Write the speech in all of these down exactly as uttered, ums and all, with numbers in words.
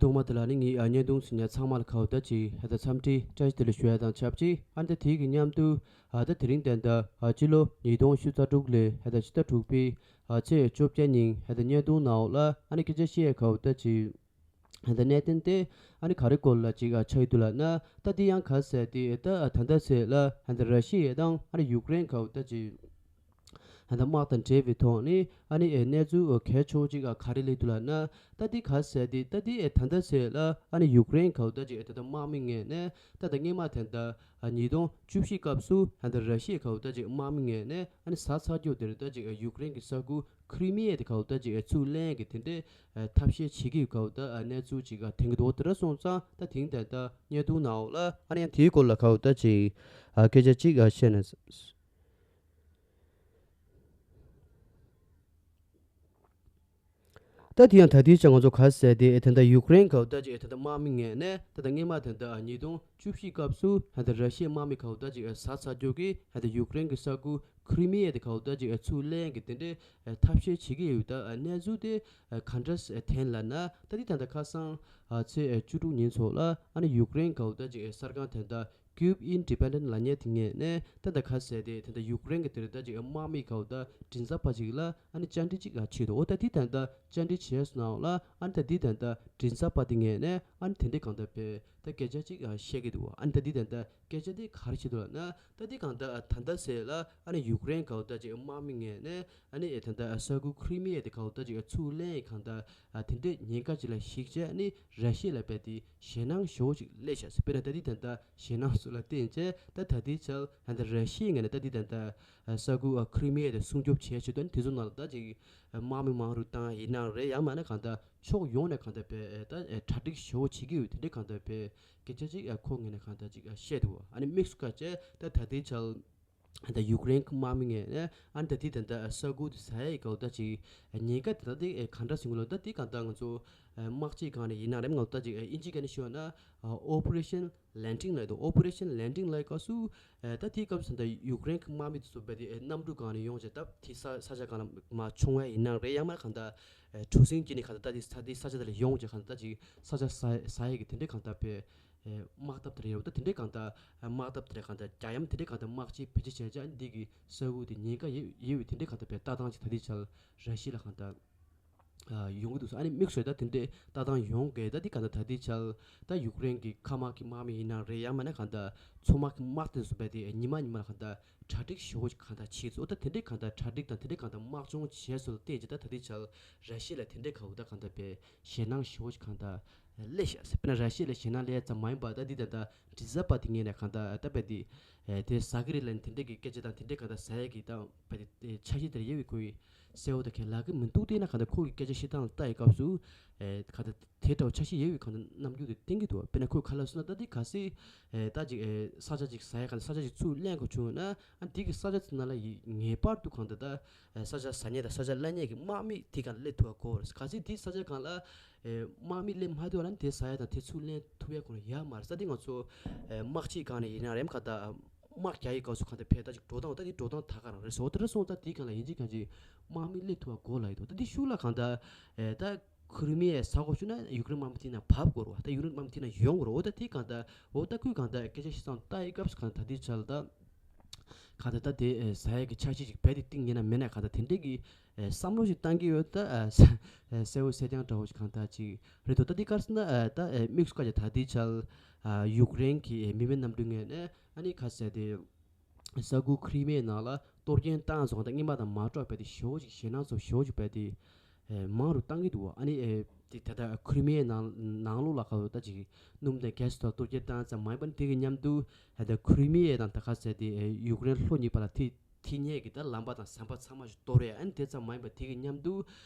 ཐོག་མ་དེ་ལ་ནི་ངས་ཨ་བརྙན་ཐུང་གཟིགས་མཁན་ཚང་མ་ལ་ཁ་བ་ད་ཅིག་ཧ་ད་འཚམས་འདྲི་བཀྲ་ཤིས་བདེ་ལེགས་ཞུ་ཡ་དང་ཆབས་ཅིག་ཨ་ནི་ད་དེའི་གི་མཉམ་དུ་ཨ་ད་དེ་རིང་ད་ལྟ་ཨ་སྤྱི་ལོ་ཉིས་སྟོང་ཉི་ཤུ་རྩ་དྲུག་ལོའི་ཧ་ད་ཕྱི་ཟླ་དྲུག་པའི་ཨ་ཚེས་བཅོ་བརྒྱད་ཉིན་ཧ་ད་བརྙན་ཐུང་ནང་ལ་ཨ་ནི་སྐད་ཆ་བཤད་ཡ་ཁ་བ་ད་ཅིག་ཧ་ད་གནད་དོན་དེ་ཨ་ནི་ག་རེ་སྐོར་ལ་ཅིག་ཨ་ཆགས་ཡོད་འདུག་ལབ་ན། ད་དེ་ཡང་ག་ཟེར་དེ་ད་ཨ་ད་ལྟ་ཟེར་ལ་ཧ་ད་ར་ཤི་ཡ་དང་ཨ་ནི་ཡུཀ་རེན་ཁ་བ་ད་ཅིག་ད་དམག་དང་འབྲེལ་བའི་ཐོག་ནས་ཨ་ནི་ཨེ་གནས་ཚུལ་གལ་ཆེ་བོ་ཅིག་ག་རེ་སླེབས་འདུག་ལབ་ན། ད་འདི་ག་ཟེར་དེ་ད་འདི་ཨེ་ད་ལྟ་ཟེར་ལ་ཨ་ནི་ཡུཀ་རེན་ཁ་བ་ད་ཅིག་ཨེ་ད་ལྟ་དམག་མི་ངོས་ནས་ད་ལྟ་སྔོན་མ་ད་ལྟ་ཨ་ཉིས་སྟོང་བཅུ་བཞི་སྐབས་སུ་ད་ལྟ་ར་ཤི་ཡའི་ཁ་བ་ད་ཅིག་དམག་མི་ངོས་ནས་ཨ་ནི་ཟ་ཚར་རྒྱུ་དེ་རེད། ད་ཅིག་ཨེ་ཡུཀ་རེན་གྱི་ས་ཁུལ་ཁི་རི་མི་ཡ་དེ་ཁ་བ་ད་ཅིག་ཨེ་ཚུར་ལེན་གྱི་དེ་འདྲའི་ཨེ་ཐབས་ཤེས་བྱེད་ཀྱི་ཡོད་ཁ་བ་ད་ཨ་གནས་ཚུལ་ཅིག་ག་ཐོན་གྱི་འདུག་དེ་འདྲ་སོང་ཙང་ད་དེང་ད་ལྟ་བརྙན་ཐུང་ནང་ལ་ཨ་ནི་ཡང་དེའི་སྐོར་ལ་ཁ་བ་ད་ཅིག་ཨ་སྐད་ཆ་ཅིག་ཨ་བཤད་ན། ད་དེ་ཡང་ད་ལྟའི་ཆར་ང་ཚོ་ག་ཟེར་དེ་ད་ལྟ་ཡུཀ་རེན་ཁ་བ་ད་ཅིག་ད་ལྟ་དམག་མི་ངོས་ནས་ད་ལྟ་སྔོན་མ་ད་ལྟ་ཉིས་སྟོང་བཅུ་བཞི་སྐབས་སུ་ད་ལྟ་ར་ཤི་ཡའི་དམག་མི་ཁ་བ་ད་ཅིག་ཟ་ཚར་རྒྱུ་གི་ད་ལྟ་ཡུཀ་རེན་གྱི་ས་ཁུལ་ཁི་རི་མི་ཡ་དེ་ཁ་བ་ད་ཅིག་ཚུར་ལེན་གྱི་དེ་འདྲའི་ཐབས་ཤེས་བྱེད་ཀྱི་ཡོད། ད་གནས་ཚུལ་དེ་ག་འདྲ་ཐོན་ལབ་ན། ད་དེ་ད་ལྟ་ཁ་སང་ཚེས་བཅུ་དྲུག་ཉིན་ཚོ་ལ་ཨ་ནི་ཡུཀ་རེན་ཁ་བ་ད་ཅིག་གསར་ཁང་ད་ལྟ་Kyiv Independent ལབ་མཁན་དེ་ངོས་ནས་ད་ལྟ་ག་ཟེར་དེ་ད་ལྟ་ཡུཀ་རེན་གྱི་དེ་རེད། ད་ཅིག་དམག་མི་ཁ་བ་ད་མགྲིན་ཚབ་པ་ཅིག་ལ་ཨ་ནི་བཅར་འདྲི་ཅིག་ཨ་བྱས་འདུག་འོ་ད་དེ་ད་ལྟ་བཅར་འདྲི་བྱས་སོང་ནའང་ལ་ཨ་ནི་ད་དེ་ད་ལྟ་མགྲིན་ཚབ་པ་དེ་ངོས་ནས་ཨ་ནི་དེ་འདྲའི་གང་ལྟར་བས་ད་སྐད་ཆ་ཅིག་ཨ་བཤད་ཀྱི་འདུག་ཨ་ནི་ད་དེ་ད་ལྟ་སྐད་ཆ་དེ་ག་རེ་བྱས་འདུག་ལབ་ན། ད་དེ་གང་ལྟར་ད་ལྟ་ཟེར་ལ་ཨ་ནི་ཡུཀ་རེན་ཁ་བ་ད་ཅིག་དམག་མི་ངོས་ནས་ཨ་ནི་ད་ལྟ་ས་ཁུལ་ཁི་རི་མི་ཡ་དེ་ཁ་བ་ད་ཅིག་ཚུར་ལེན་གང་ལྟར་ཨ་དེ་འདྲའི་ཉེན་ཁ་ཅིག་ལ་གཞིགས་བྱས་ཨ་ནི་ར་ཤི་ཡ་ལ་བས་དེ་ཞེད་སྣང་ཞེ་པོ་ཅིག་སླེབས་ཤག་ཟེར། དཔེར་ན་ད་དེ་ད་ལྟ་ཞེད་སྣང་སུ་ལ་བརྟེན་བྱས་ད་ད་ལྟའི་ཆར་ད་ལྟ་ར་ཤི་ཡའི་ངོས་ནས་ད་དེ་ད་ལྟ་ས་ཁུལ་ཁི་རི་མི་ཡ་དེ་སྲུང་སྐྱོབ་བྱས་བྱས་དོན་དེ་ཚོ་ནང་ལ་ད་ཅིག་དམག་མི་མང་རུ་བཏང་ཡིན་ནའང་རེད། ཡང་མིན་ན་གང་ལྟར་ཕྱོགས་ཡོངས་ནས་གང་ལྟར་བས་ད་གྲ་སྒྲིག་ཞེ་པོ་བྱེད་ཀྱི་ཡོད། དེ་འདྲའི་གང་ལྟར་བས་སྐད་ཆ་ཅིག་ཁོ་ངོས་ནས་གང་ལྟར་ཅིག་བཤད་འདུག་ཨ་ནི་དམིགས་སུ་བཀར་བྱས་ད་ད་ལྟའི་ཆར་ད་ཡུཀ་རེན་གྱི་དམག་མི་ངོས་ནས་ཨ་ནི་ད་ལྟའི་ད་ལྟ་ས་ཁུལ་དེ་ཟ་ཡས་ཀྱི་འོ་ད་ཅིག་ཉེན་ཁ་དེ་ད་ལྟའི་གང་འདྲ་ཟིན་གྱི་ལོ། ད་དེ་གང་ལྟར་ང་ཚོ་དམག་སྤྱིའི་སྒང་ནས་ཡིན་ན་རེད། ང་ཚོ་ད་ཅིག་དབྱིན་ཇིའི་སྐད་ནས་ཞུས་ན་Operation Landing ལབ་འདུག Operation Landing ལབ་སྐབས་སུ་ད་དེའི་སྐབས་སུ་ད་ཡུཀ་རེན་གྱི་དམག་མི་དེ་ཚོ་རྦད་དེ་གནམ་གྲུ་སྒང་ནས་ཡོང་བྱས་ད་དེ་ས་ས་ཆ་སྒང་ལ་མར་མཆོང་ཡ་ཡིན་ན་རེད། ཡང་མིན་ན་གང་ལྟར་གྲུ་གཟིངས་ཀྱི་ནས་གང་ལྟར་ད་དེ་ས་དེ་ས་ཆ་དེ་ལ་ཡོང་བྱས་གང་ལྟར་ད་ཅིག་ས་ཆ་ཟ་ཟ་ཡས་ཀྱི་དེ་འདྲའི་གང་ལྟར་བས། ཨེ་དམག་འཐབ་དེ་རེད་ཡོད། ད་དེ་འདྲའི་གང་ལྟར་དམག་འཐབ་དེ་རེད། གང་ལྟར་རྒྱ་ཡམ་དེ་འདྲའི་གང་ལྟར་དམག་ཆས་བེད་སྤྱོད་བྱས་ཀྱང་འདི་གི་ས་ཁུལ་དེ་ཉེན་ཁ་ཡོད་ཡོད་པའི་དེ་འདྲའི་གང་ལྟར་བས་ལྟ་སྟངས་ཅིག་ད་ལྟའི་ཆར་ར་ཤི་ཡ་ལ་གང་ལྟར་ཨ་ཡོང་གི་འདུག་ཟེར། ཨ་ནི་དམིགས་སུ་ད་དེ་འདྲའི་ལྟ་སྟངས་ཡོང་གི་ད་འདི་གང་ལྟར་ད་ལྟའི་ཆར་ད་ཡུཀ་རེན་གྱི་མཁའ་དམག་གི་དམག་མི་ཡིན་ན་རེད། ཡང་མིན་ན་གང་ལྟར་མཚོ་དམག་གི་དམག་དེ་ཚོ་རྦད་དེ་ཉི་མ་ཉི་མ་ལ་གང་ལྟར་གྲ་སྒྲིག་ཞེ་པོ་ཅིག་གང་ལྟར་བྱས་ཚུལ། ད་དེ་འདྲའི་གང་ལྟར་གྲ་སྒྲིག་དང་དེ་འདྲའི་གང་ལྟར་དམག་སྦྱོང་བྱས་ཚུལ་ལ་བལྟས་ཀྱི་ད་ད་ལྟའི་ཆར་ར་ཤི་ཡ་ལ་དེ་འདྲའི་ག་འུ་ད་གང་ལྟར་བས་ཞེད་སྣང་ཞེ་པོ་ཅིག་གང་ལྟར་སླེབས་ཤག་ཟེར། དཔེར་ན་ར་ཤི་ཡ་ལ་ཞེད་སྣང་སླེབས་ཙམ་མ་ཡིན་པར་ད་འདི་ད་ལྟ་མགྲིན་ཚབ་པ་དེ་ངོས་ནས་གང་ལྟར་ད་བས་དེ་དེ་ཟ་གི་རེད་ལབ་ནས་དེ་འདྲའི་གི་སྐད་ཆ་དང་དེ་འདྲའི་གང་ལྟར་ཟ་ཡས་ཀྱི་ད་བས་དེ་འཆར་གཞི་དེར་ཡོད་པའི་ཁོ་ཡི་གསལ་བོ་ད་ཁས་ལབ་གི་མི་འདུག་དེས་ན་གང་ལྟར་ཁོ་གི་སྐད་ཆ་བཤད་སྟངས་ལ་ལྟ་ཡི་སྐབས་སུ་གང་ལྟར་དེ་འདྲ་བོ་འཆར་གཞི་ཡོད་པའི་གང་ལྟར་རྣམ་འགྱུར་དེ་བསྟན་གྱི་འདུག་དཔེར་ན་ཁོས་ག་ལབ་སོང་ན་ད་འདི་གལ་སྲིད་ད་ཅིག་ས་ཆ་ཅིག་ཟ་ཡས་གང་ལྟར་ས་ཆ་ཅིག་ཚུར་ལེན་དགོས་བྱུང་ན་ཨ་འདི་གི་ས་ཆ་དེ་ནང་ལ་ཡི་ངེས་པར་དུ་གང་ལྟར་ད། ས་ཆ་ཟ་མཁན་དང་ས་ཆ་གླ་མཁན་གྱི་དམག་མི་དེ་གང་སླེབས་ཐུབ་པ་དགོས་རེད། གལ་སྲིད་དེ་ས་ཆ་གང་ལ་དམག་མི་སླེབས་མ་ཐུབ་པ་ན་དེ་ཟ་ཡ་དང་དེ་ཚུར་ལེན་ཐུབ་ཡ་ཁོ་རང་ཡོད་མ་རེད། ས་དེ་ང་ཚོ་དམག་སྤྱིའི་སྒང་ནས་ཡིན་ན་རེམ་ཁ་ད་དམག་རྒྱག་ཡི་སྐབས་སུ་གང་ལྟར་ཕེ་ད་ཅིག་འགྲོ་སྟངས་ད་དེ་འགྲོ་སྟངས་ད་ག་རང་རེད་ཟེར་བ་དེ་འདྲ་སོང་ཙང་དེ་གང་ལ་ཡིན་གཅིག་གང་གཅིག་དམག་མི་སླེབས་ཐུབ་པ་དགོས་ལབ་ཡི་འདུག་ད་དེ་ཤུགས་ལ་གང་ལྟར་ད་ཁུ་རི་མི་ཡ་ཟ་དགོས་བྱུང་ན་ཡུཀ་རེན་དམག་མི་དེ་ན་བབས་དགོས་རེད་བ། ད་ཡུཀ་རེན་དམག་མི་དེ་ན་ཡོང་དགོས་རེད། འོ་ད་དེ་གང་ལྟར་འོ་ད་ཁོས་གང་ལྟར་སྐད་ཆ་བཤད་སྟངས་ལྟ་ཡི་སྐབས་སུ་གང་ལྟར་དེ་ཆ་ལ་ད། གང་ལྟར་ད་དེ་ཨེ་ཟ་ཡས་ཀྱི་འཆར་གཞི་ཅིག་རྦད་དེ་བཏིང་ཡིན་ན་མིན་ན་གང་ལྟར་དེ་འདྲས་ཀྱི་ཨེ་བསམ་བློ་ཞིག་བཏང་གི་ཡོད། ད་ཨེ་གསལ་བོ་གསལ་རྐྱང་འདྲ་བོ་ཞིག་གང་ལྟར་ཅིག་རེད་འདུག་ད་འདི་ག་རེ་ཟེར་ན་ཨེ་ད་ཨེ་དམིགས་སུ་བཀར་བྱས་ད་ལྟའི་ཆར་ཨ་ཡུཀ་རེན་གྱི་ཨེ་མི་མེད་གནམ་གྲུའི་ངོས་ནས་ཨ་ནི་ག་ཟེར་དེ་ས་ཁུལ་ཁི་རི་མེ་ནང་ལ་གཏོར་སྐྱོན་བཏང་སོང་། ད་སྔོན་མ་དང་མ་འདྲ་བ་རྦད་དེ་ཞེ་པོ་ཅིག་ཞེད་སྣང་ཚོ་ཞེ་པོ་ཅིག་རྦད་དེ། ཨེ་མང་རུ་བཏང་གི་འདུག་ཨ་ནི་ཨེ་དེ་ད་ལྟ་ཁི་རི་མི་ཡའི་ནང་ནང་ལོགས་ལ་ག་ད་ཅིག་སྣུམ་དང་གྷེ་སི་ཐོག་གཏོར་སྐྱོན་བཏང་ཙམ་མ་ཡིན་པ་ནི་དེ་གི་མཉམ་དུ་ད་ལྟ་ཁི་རི་མི་ཡ་དང་ད་ག་ཟེར་དེ་ཨེ་ཡུཀ་རེན་ལྷོ་གཉིས་བར་ལ་ཐི་ཐི་ཉེ་གི་ད་ལམ་པ་དང་ཟམ་པ་ཚང་མ་ཞིག་གཏོར་ཡ། ཨ་ནི་དེ་ཙམ་མ་ཡིན་པ་དེ་གི་མཉམ་དུ་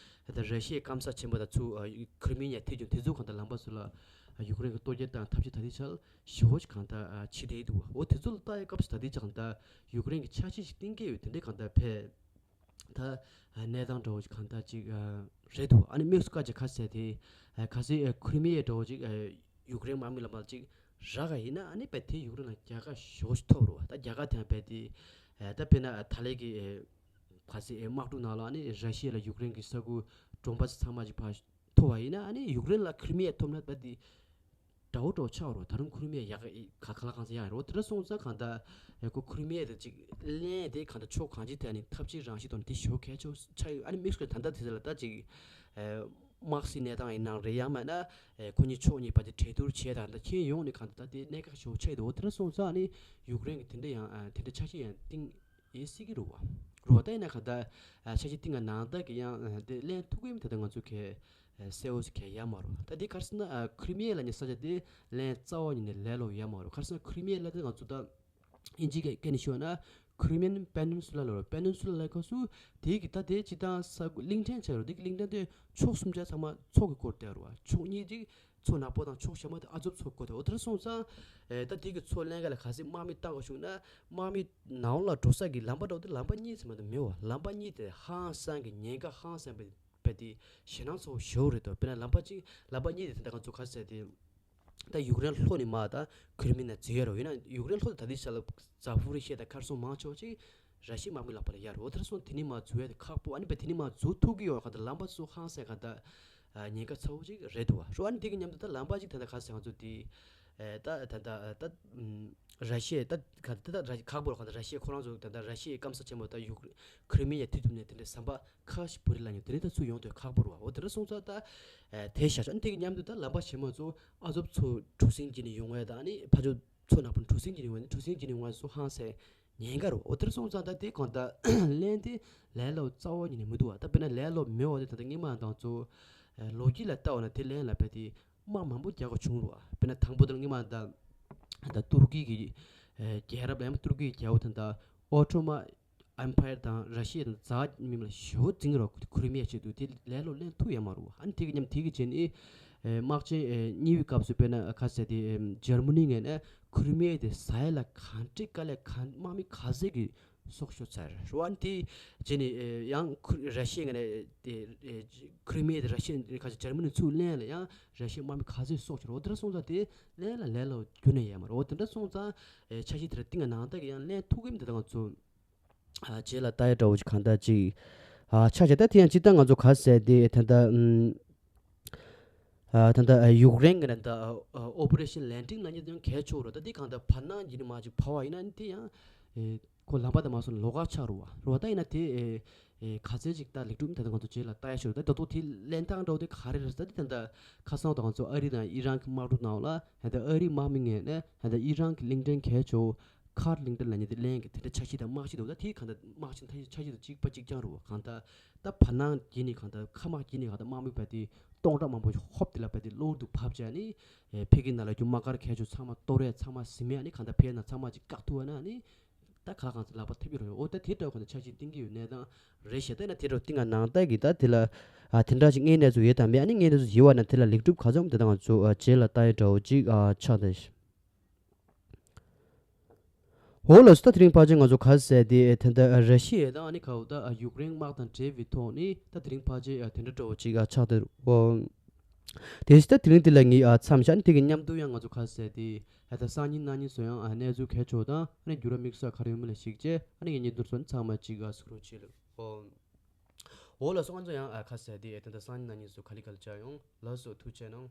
ད་ལྟ་ར་ཤི་ཡའི་སྐམ་ས་ཆེན་པོ་དང་ཚུར་ཨ་ཁི་རི་མི་ཡ་ཐི་ཅུང་དེ་ཚོ་གང་ད་ལམ་པ་ཚོ་ལ་ཡུཀ་རེན་གི་གཏོར་སྐྱོན་བཏང་ཐབས་ཤེས་ད་ལྟའི་ཆར་ཞེ་པོ་ཞིག་གང་ད་བྱེད་བསྡད་འདུག་འོ་དེ་ཚོ་ལ་ལྟ་ཡ་སྐབས་སུ་ད་ལྟའི་ཆར་གང་ད་ཡུཀ་རེན་གི་འཆར་གཞི་ཞིག་བཏིང་གི་ཡོད། དེ་འདྲའི་གང་ད་ཕེ། ད་གནས་སྟངས་འདྲ་བོ་ཅིག་གང་ལྟར་ཅིག་རེད་འདུག་ཨ་ནི་དམིགས་སུ་བཀར་བྱས་ཁ་གསལ་དེ་ག་སྲིད་ཁི་རི་མི་ཡའི་འདྲ་བོ་ཅིག་ཡུཀ་རེན་དམག་མི་ལ་མར་ཅིག་རག་ག་ཡིན་ན་ཨ་ནི་བས་དེ་ཡུཀ་རེན་ལ་རྒྱལ་ཁ་ཞེ་པོ་ཞིག་ཐོབ་རེད་བ། ད་རྒྱལ་ཁ་དེ་ཡང་བས་དེ་ད་དཔེར་ན་ད་ལན་གྱི་ག་སྲིད་དམག་འཁྲུག་ནང་ལ་ཨ་ནི་ར་ཤི་ཡ་ལ་ཡུཀ་རེན་གྱི་ས་ཁུལ་གྲོང་པ་ཚང་མ་ཅིག་ཕར། བ་ཡིན་ན་ཨ་ནི་ཡུཀ་རེན་ལ་ཁི་རི་མི་ཡ་ཐོབ་ན་ད་དེ་འདྲ་བོ་འདྲ་བོ་ཆགས་རོ། ད་རུང་ཁི་རི་མི་ཡ་ཡག་ག་ག་ལ་གང་ས་ཡག་རོ། དེ་འདྲ་སོང་ཙང་གང་ལྟར་ཨེ་ཁོ་ཁི་རི་མི་ཡ་དེ་ཅིག་ལེན་དེ་གང་ལྟར་ཕྱོགས་གང་ཅིའི་ཐད་ནས་འཐབ་ཇུས་རང་བཞིན་ཐོག་ནས་དེ་ཞེ་པོ་གལ་ཆེ་ཆགས་ཡོད། ཨ་ནི་དམིགས་སུ་ད་ལྟ་དེ་ཚོ་ལ་ད་ཅིག་ཨེ་དམག་སྲིད་གནས་སྟངས་ཡིན་ནའང་རེད། ཡང་མིན་ན་ཨེ་ཁོ་གཉིས་ཕྱོགས་གཉིས་བར་དེ་གྲོས་བསྡུར་བྱས་དང་ད་ཁྱེད་ཡོང་ནས་གང་ལྟར་ད་དེ་གནད་འགག་ཞེ་པོ་ཆགས་ཡོད་འདུག་འོ་དེ་འདྲ་སོང་ཙང་ཨ་ནི་ཡུཀ་རེན་གྱི་དེ་འདྲ་ཡང་ཨ་དེ་འདྲ་ཆ་ཤས་ཡང་གཏིང་ཡིན་སྲིད་ཀྱི་རེད་བ། རེད་བ། ད་ཡིན་ན་ག་ད་ཨ་ཆ་ཤས་གཏིང་ག་ནང་ལྟར་གྱི་ཡང་ཨ་དེ་ལེན་ཐུབ་ཀྱི་མི་དེ་ད་ང་ཚོ་གས་ཨ་གསལ་བོ་ཞིག་གས་ཡོད་མ་རེད་བ། ད་དེ་ག་རེ་ཟེར་ན་ཨ་ཁི་རི་མི་ཡ་ལབ་མཁན་ས་ཆ་དེ་ལེན་རྩ་བ་ཉིད་ནས་ལས་སླ་པོ་ཡོད་མ་རེད། ག་རེ་ཟེར་ན་ཁི་རི་མི་ཡ་ལབ་དེ་ང་ཚོ་ད་ཨིན་ཇིའི་སྐད་ནས་ཞུས་ན་Crimean Peninsula་ལབ་རེད། Peninsula་ལབ་སྐབས་སུ་དེ་གི་ད་དེ་སྤྱིར་བཏང་ས་གླིང་ཕྲན་ཆགས་རེད། དེ་གི་གླིང་ཕྲན་དེ་ཕྱོགས་གསུམ་ཆ་ཚང་མ་མཚོ་གི་སྐོར་བསྡད་རེད་བ། ཕྱོགས་གཉིས་དེ་མཚོ་ནག་པོ་དང་ཕྱོགས་གཞན་པ་དེ་ཨ་ཛོབ་མཚོ་སྐོར་དེ། འོ་དེ་འདྲ་སོང་ཙང་ཨེ་ད་དེ་གི་མཚོ་ལེན་ག་ལ་ག་ཚོད་དམག་མི་བཏང་དགོས་བྱུང་ན་དམག་མི་ནང་ལ་འགྲོ་ས་གི་ལམ་པ་འདྲ་བོ་དེ་ལམ་པ་གཉིས་ཙམ་མ་གཏོགས་མེད་བ། ལམ་པ་གཉིས་དེ་ཧང་སང་གི་ཉེན་ཁ་ཧང་སང་བའི་བས་དེ་ཞེད་སྣང་ཚ་པོ་ཞེ་པོ་རེད་དོ། དཔེར་ན་ལམ་པ་གཅིག་ལམ་པ་གཉིས་དེ་ད་ལྟ་ང་ཚོ་ག་ཟེར་དེ་ད་ཡུཀ་རེན་ལྷོ་ནས་མར་ད་ཁི་རི་མི་ཡ་ནས་འཛུལ་ཡ་རོ། ཡིན་ན་ཡུཀ་རེན་ལྷོ་དེ་ད་ལྟའི་ཆ་ལ་ཛ་ཕོ་རི་ཤི་ཡ་དང་ཁེར་སོང་མང་ཆེ་བ་ཅིག་ར་ཤི་ཡའི་དམག་མི་ལག་པ་ལ་ཡ་རོ། དེར་སོང་དེ་ནས་མར་འཛུལ་ཡ་དེ་ཁག་པོ། ཨ་ནི་བས་དེ་ནས་མར་འཛུལ་ཐུབ་ཀྱི་ཡོད་ག་ད་ལམ་པ་ཚོ་ཧང་སང་ག་ད་ཉེན་ཁ་ཚ་པོ་ཅིག་རེད་འདུག་བ། རོ། ཨ་ནི་དེ་གི་མཉམ་དུ་ད་ལམ་པ་ཅིག་ད་ད་ག་ཟེར་ང་ཚོ་དེ་ད་ད་ད་ད་ར་ཤི་ཡ་ད་ག་ད་ད་ར་ཁག་པོ་རོ། ག་ད་ར་ཤི་ཡ་ཁོ་རང་ཚོ་ད་ད་ར་ཤི་ཡའི་སྐམ་ས་ཆེན་མོ་ད་ཡུཀ་ཁི་རི་མི་ཡ་མཐུད་ཐུབ་ནས་དེ་འདྲའི་ཟམ་པ་ཁ་ཤས་བོར་ལ་ཉོ། དེ་ནས་ད་ཚུར་ཡོང་དུས་ཁག་པོ་རེད་བ། འོ་དེ་འདྲ་སོང་ཙང་ད་ཨེ་དེ་བཞག་ཆོག་ཨ་ནི་དེ་གི་མཉམ་དུ་ད་ལམ་པ་ཆེན་མོ་ཚོ་ཨ་ཛོབ་མཚོ་གྲུ་གཟིངས་བརྒྱུད་ནས་ཡོང་བ་དང་ཨ་ནི་ཕར་ཕྱོགས་མཚོ་ནག་པོ་གྲུ་གཟིངས་བརྒྱུད་ནས་ཡོང་བ་ནི་གྲུ་གཟིངས་བརྒྱུད་ནས་ཡོང་བ་ཚོ་ཧང་སང་ཉེན་ཁ་རེད་བ། འོ་དེ་འདྲ་སོང་ཙང་ད་དེ་གང་ལྟར་ལན་དེ་ལས་སླ་པོ་རྩ་བ་ཉིད་ནས་མི་འདུག་བ། ད་དཔེར་ན་ལས་སླ་པོ་མེད་བ་དེ་ད་ལྟ་སྔོན་མ་དང་ཚོ་ཨེ་ལོ་རྒྱུས་ལ་ལྟ་བ་ན་དེ་ལན་ལ་བས་དེ་དམག་མང་པོ་རྒྱག་དགོས་བྱུང་རེད་བ། དཔེར་ན་དང་པོ་དེ་ལ་སྔོན་མ་ད་ད་ཏུར་ཀི་གི་ཨེ་རྒྱལ་རབས་ལ་ཡང་ཏུར་ཀི་གི་རྒྱལ་པོ་དེ་ད་ཨོ་ཊོ་མན་Empire་དང་ར་ཤི་ཡ་དང་ཛ་མི་མ་ཞོ་འཛིང་རོགས་ཁུ་རི་མི་ཡ་ཆེད་དུ་དེ་ལས་སླ་པོ་ལེན་ཐུབ་ཡ་མ་རུ། ཨ་ནི་དེ་གི་མཉམ་དེ་གི་རྗེས་ནི་དམག་ཆེན་གཉིས་པའི་སྐབས་སུ་དཔེར་ན་ཁ་ཟེར་དེ་འཇར་མ་ནི་ངས་ནས་ཁུ་རི་མི་ཡ་དེ་ཟ་ཡ་ལ་གང་ཁྲིག་དཀའ་ལས་གང་དམག་མི་ག་ཚད་ཀྱི་སྲོག་ཤོར་ཚར་རུ། ཨ་ནི་དེ་རྗེས་ནི་ཡང་ཁུ་ར་ཤི་ཡ་ངས་ནས་དེ་ཁུ་རི་མི་ཡ་དེ་ར་ཤི་ཡ་ཁ་ཟེར་འཇར་མ་ནི་ཚུར་ལེན་ལ་ཡང་ར་ཤི་ཡ་དམག་མི་ག་ཚད་སྲོག་ཤོར། འོ་དེ་འདྲ་སོང་ཙང་དེ་ལེན་ལ་ལས་སླ་པོ་ཁྱོན་ནས་ཡ་མ་རུ། འོ་དེ་འདྲ་སོང་ཙང་ཆ་ཤས་དེ་ར་ཏིང་ང་ནང་ལྟ་གི་ཡང་ལེན་ཐུབ་ཀྱི་མི་འདུག་ད་ང་ཚོ། ཨ་རྗེས་ལ་ལྟ་ཡ་འདྲ་བོ་ཅིག་གང་ལྟར་ཅིག་ཨ་ཆགས་ཀྱི། ད་དེ་ཡང་སྤྱིར་བཏང་ང་ཚོ་ག་ཟེར་དེ་ད་ལྟ་ཨམ་ཨ་ད་ལྟ་ཨ་ཡུཀ་རེན་གྱི་ནང་ད་ཨ་ཨ་Operation Landing་ལབ་མཁན་དེ་ཡང་གལ་ཆེ་བོ་རེད། ད་དེ་གང་ལྟར་བར་སྣང་གི་ནི་མ་ཅིག་བར་བ་ཡིན་ན་ནི་དེ་ཡང་ཨེ་ཁོ་ལམ་པ་དང་མ་སོང་ལོགས་ཀ་ཆགས་རུ་བ་རུ་བ། ད་ཡིན་ན་དེ་ཨེ་ཨེ་ག་ཚད་ཅིག་ད་ལེགས་གྲུབ་ད་ལྟ་ང་ཚོ་རྗེས་ལ་ལྟ་ཡ་ཤོར། ད་ད་དུང་དེ་ལེན་སྟངས་འདྲ་བོ་དེ་ག་རེ་རེད། ད་དེ་ད་ལྟ་ཁ་སང་ད་ང་ཚོ་ཨ་རི་དང་ཨི་རན་གྱི་དམག་འཁྲུག་ནང་ལ་ད་ལྟ་ཨ་རིའི་དམག་མི་ངོས་ནས་ད་ལྟ་ཨི་རན་གྱི་གླིང་ཕྲན་གལ་ཆེ་བོ་ཁར་གླིང་ཕྲན་ལབ་མཁན་དེ་ལེན་གྱི་དེ་འདྲ་ཆ་ཤས་དང་དམག་ཤས་འདུག་ད་དེའི་གང་ལྟར་དམག་ཤས་དང་ཆ་ཤས་དང་གཅིག་པ་གཅིག་རྐྱང་རུ་བ། གང་ལྟར་ད་བར་སྣང་བརྒྱུད་ནས་གང་ལྟར་མཁའ་དམག་བརྒྱུད་ནས་གང་ལྟར་དམག་མི་བས་དེ་སྟོང་ཕྲག་མང་པོ་ཧོབ་དེ་ལ་བས་དེ་གློ་བུར་དུ་བབས་བྱས་ནི་ཨེ་ཕ་གིའི་ནང་ལ་རྒྱུ་དམག་སྒར་གལ་ཆེ་ཚང་མ་གཏོར་ཡ་ཚང་མ་ཟིན་ཡ་ནི་གང་ལྟར་ཕ་གིའི་ནང་ཚང་མ་ཅིག་བཀག་ཐུབ་པ་ན་ནི་ད་ག་ལ་གང་ལྟར་ལག་པ་ཐེབས་ཀྱི་རེད། འོ་ད་དེ་འདྲ་གང་ལྟར་ཆ་ཤས་བཏིང་གི་ཡོད་གནས་སྟངས་རེད་ཤག་ད་ན་དེ་འདྲ་བཏིང་ང་ནང་ལྟ་གི་ད་དེ་ལ་ཨ་དེ་འདྲ་ཅིག་དངོས་གནས་ཚུལ་ཡོད་དམ་མེད། ཨ་ནི་དངོས་གནས་ཚུལ་ཡོད་པ་ན་དེ་ལ་ལེགས་གྲུབ་ག་ཚོད་འོང་དེ་ད་ང་ཚོ་ཨ་རྗེས་ལ་ལྟ་ཡ་འདྲ་བོ་ཅིག་ཨ་ཆགས་ད། འོ་ལགས་སོ། ད་དེ་རིང་ཕལ་ཆེར་ང་ཚོ་ག་ཟེར་དེ་ད་ལྟ་ར་ཤི་ཡ་དང་ཨ་ནི་ག་འོ་ད་ཡུཀ་རེན་དམག་དང་འབྲེལ་བའི་ཐོག་ནས་ད་དེ་རིང་ཕལ་ཆེར་དེ་འདྲ་འདྲ་བོ་ཅིག་ཆགས་ཏེ། དེ་བཞིན་ད་དེ་རིང་འདི་ལ་ངས་མཚམས་བཞག་ནས་དེ་གི་མཉམ་དུ་ཡང་ང་ཚོ་ག་ཟེར་དེ་ད་སང་ཉིན་གནངས་ཉིན་སུ་ཡང་གནས་ཚུལ་གལ་ཆེ་བ་དང་ཨ་ནི་འགྱུར་བ་དམིགས་བསལ་ག་རེ་ཡོད་མེད་ལ་གཞིགས་བྱས་ཨ་ནི་ངས་ཉིན་དུར་སོན་ཚང་མ་ཅིག་གཟིགས་རོགས་བྱེད་ལ། འོ་ལགས་སོ། ང་ཚོ་ཡང་ག་ཟེར་དེ་ད་ལྟ་སང་ཉིན་གནངས་ཉིན་སུ་ག་ལེ་ག་ལེ་བྱ་ཡོང་ལགས་སོ། ཐུགས་རྗེ་གནང་།